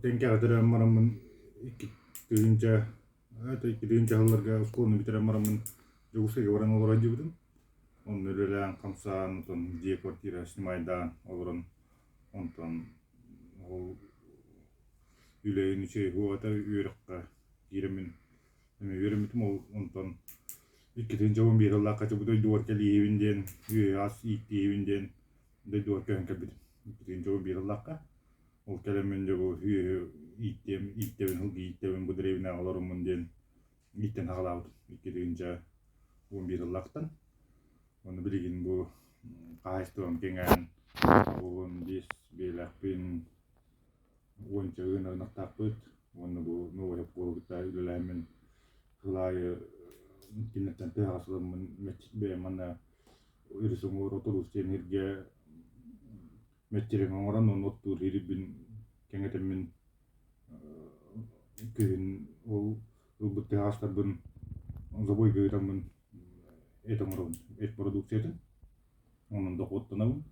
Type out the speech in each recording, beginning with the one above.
Тэҥкэҕэ төрөөн бараммын 2000 2000 сылларга оскуоланы бүтэрэн бараммын Дьокуускайга баран олоро сылдьыбытым. Онно үлэлээн, хамсаан, онтон дьиэ квартира снимайдаан олорон, онтон ол үлэйин үчүгэй уота үөрэххэ киирэммин эмиэ үөрэммитим. Ол онтон 2011 сыллаахха бу дойдубар кэлииһибин диэн, үөһэ ас ииттииһибин диэн дойдубар көһөн кэлбитим. 2011 сыллаахха. Ол кэлэммин дьэ бу үөһү ииттиэм, ииттэбин, сылгы ииттэбин, бу дэриэбинэҕэ олороммун диэн ииттэн саҕалаабытым. 2011 сыллаахтан. Уонна билигин бу хаһаайыстыбам кэҥээн, 85 биэлээхпин, уонча ыанар ынахтаахпыт. Уонна бу Новая Пуола кытта үлэлээммин сыл аайы кинилэртэн тыаҕа сыламмын бэйэм манна өрүс уҥуор Оторуус диэн сиргэ мэччирэҥ оҥорон уонна оттуур иһирбин кэҥэтэммин күһүн ол ылбыт тыһаҕастарбын забойга ыытаммын эт оҥоробун, эт продукциятын. Онон дохуоттанабын.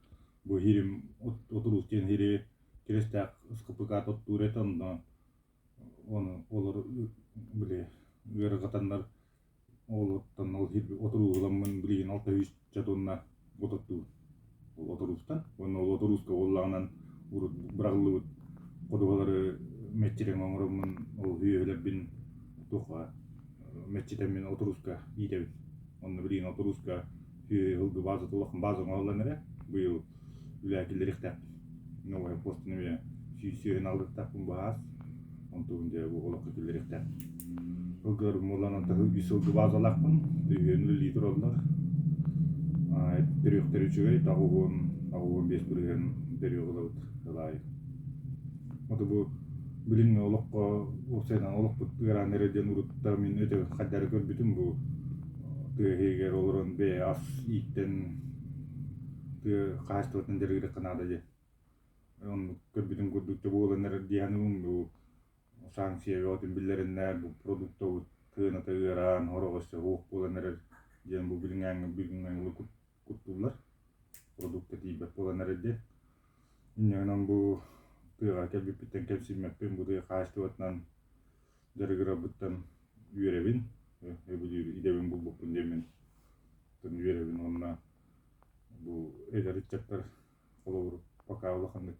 Бу иһирим отуруус диэн иһири кирэстээх СКПК оттуур этэ, онно ону олор били ыарырҕатаннар Ол оттон ол отурууһуламмын билигин 600 тонна от оттуубун. Ол отуруустан. Уонна ол отурууска буоллаҕынан урут быраҕыллыбыт ходуһалары мэччирэҥ оҥороммун ол сүөһүлэрбин туохха мэччитэммин отурууска иитэбин. Онно билигин отурууска сүөһү сылгы баазата улахан бааза оҥоһуллан эрэ быйыл үлэ киллэриэхтээхпин. Новая постаны эмиэ сүөһүн аҕалыахтаахпын баһаас. Онтубун дьэ бу олоххо киллэриэхтээхпин. Сылгыларым буоллаҕына үс сылгы баазалаахпын. Үһүөн үлэлии тураллар. Төрүөхтэрэ үчүгэй, 85 бырыһыан төрүөх ылабыт сыл аайы. Ото бу билиҥҥи олоххо уопсайынан олохпут ыараан эрэр диэн урут да мин өтө хайдары көрбүтүм бу тыа иһигэр олорон бэйэ ас ииттэн тыа хаһаайыстыбатын дьарыгырыахха наада диэн. Оннук көрбүтүм курдук да буолан эрэр дии саныыбын бу санкция бөҕөтүн биллэриннэр бу продуктабыт сыаната ыараан сорох өссө суох буолан эрэр диэн бу билиҥҥээҥҥи бүгүҥҥү куттууллар продукта тиийбэт буолан эрэр диэн. Инньэ гынан бу тыаҕа кэлбиппиттэн кэмсиммэппин бу тыа хаһаайыстыбатынан дьарыгырарбыттан үөрэбин өбүлүүр идэбин булбуппун диэммин үөрэбин уонна бу эдэр ыччаттар холобур пока улаханнык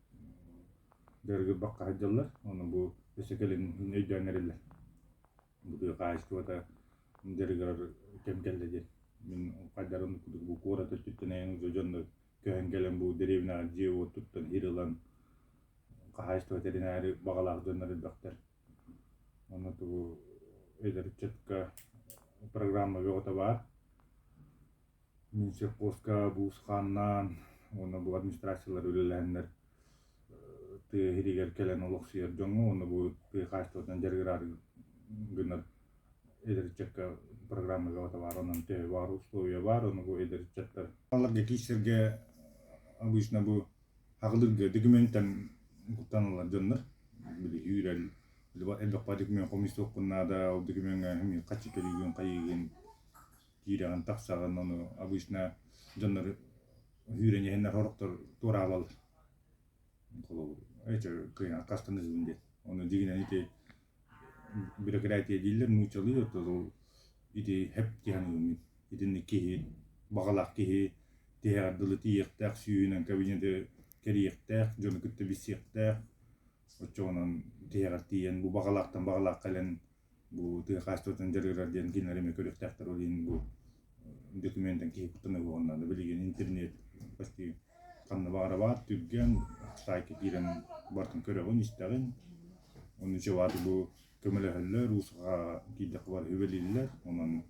дьарыгырбакка сылдьаллар ону бу өссө кэлин өйдөөн эрэллэр бу тыа хаһаайыстыбата дьарыгырар кэм кэллэ диэн мин хайдарын курдук бу куорат өттүттэн эйэн дьоннор көһөн кэлэн бу дэриэбинэҕэ дьиэ-уот туттан сир ылан хаһаайыстыба тэринээри баҕалаах дьоннор элбэхтэр. Онно тугу эдэр ыччатка программа бөҕөтө баар. Минсельхозка буусхааннаан уонна бу администрациялар үлэлэһэннэр тыа иһигэр кэлэн олохсуйар дьоҥҥо уонна бу тыа хаһаайыстыбатынан дьарыгыраары гынар эдэр ыччакка программа бөҕөтө баар, онон төһө баар условия баар, ону бу эдэр ыччаттар Аларга киирсэргэ обычно бу аҕылыырга документан куттаналлар дьоннор. Били үүрэл элбэх документ хомуйсуоххун наада, ол докумеҥҥа хаччы төлүүгүн, хайыыгын, киирэҕин, тахсаҕын, ону обычно дьоннор үүрэн иһэннэр сорохтор туораабаллар. Холобур, эчэ кыайан аккаастаныһыбын диэн. Ону дьиҥинэн ити бюрократия дииллэр нууччалыы, оттон ол ити хэп дии саныыбын мин. Итинник киһи баҕалаах киһи тиһэҕэр дылы тиийиэхтээх, сүүһүнэн кабинеты кэрийиэхтээх, дьону кытта билсиэхтээх. Оччоҕунан тиһэҕэр тиийэн бу баҕалаахтан баҕалаах кэлэн бу тыа хаһаайыстыбатын дьарыгырар диэн кинилэр эмиэ көрүөхтээхтэр. Ол иһин бу документан киһи куттаныа наада. Билигин интернет почти ханна баҕара баар, түргэн, саайка киирэн барытын көрөҕүн, истэҕин. Ону чугааты бу көмөлөһөллөр, уусаҕа киирдэххэ бары үбэлииллэр. Онон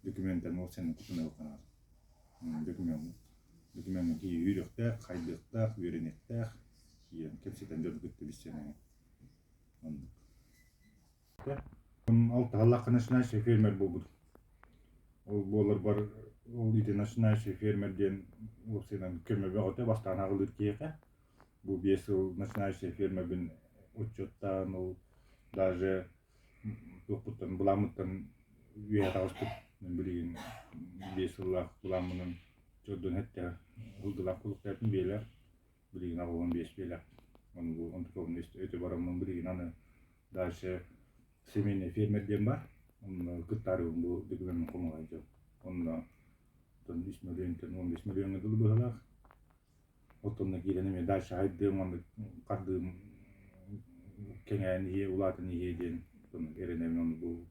документан ол сен кутунаҕа Документ докумеҥҥа киһи үүрүөхтээх, хайдыахтаах, үөрэниэхтээх, киирэн кэпсэтэн дьону кытта билсэн оннук. Алтыһаллахха начинающий фермер буолбутум. Ол буоларбар ол ити начинающий фермер диэн уопсайынан көмө бөҕөтө бастаан аҕылыыр киһиэхэ. Бу 5 сыл начинающий фермербин отчуоттаан ол даже туохпуттан былааммыттан үөһэ таҕыспыт. Билигин 5 сыллаах былааммынан чордон сэттэ сылгылаах кулуктаатым биэлээх. Билигин 85 биэлээх. Ону бу онтукабын өтө бараммын билигин аны дальше семейный фермер диэн баар. Онно кыттаарыбын бу докумеммын хомуйа дьон. Онно 3 миллионтан 15 миллиоҥҥа дылы быһалаах. Оттонно киирэн эмиэ дальше хайдыам уонна хардыым кэҥээн иһиэ, улаатан иһиэ диэн эрэнэбин ону бу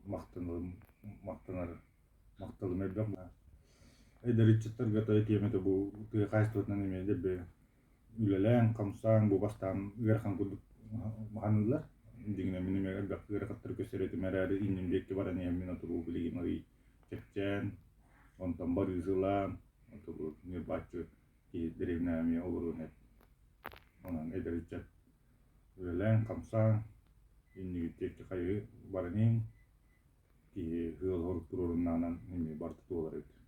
махтаналым махтанар махталым элбэх. Эдэр ыччаттарга этиэм этэ бу тыа хаһаайыстыбатынан эмиэ дэлби үлэлээн, хамсаан бу бастаан ыарахан курдук ханыыллар. Дьиҥинэн мин эмиэ элбэх ыарахаттары көрсөр этим эрээри инним диэки баран иһэммин отуруу билигин арыый чэпчээн, онтон барыысылаан, отуруу ньырбааччы киһи дэриэбинэҕэ эмиэ олоруон эт. Онон эдэр ыччат үлэлээн, хамсаан, иннигит диэки хайыы баран иһиҥ, киһи ыал сорук туруоруннаҕынан эмиэ барыта туолар эбит.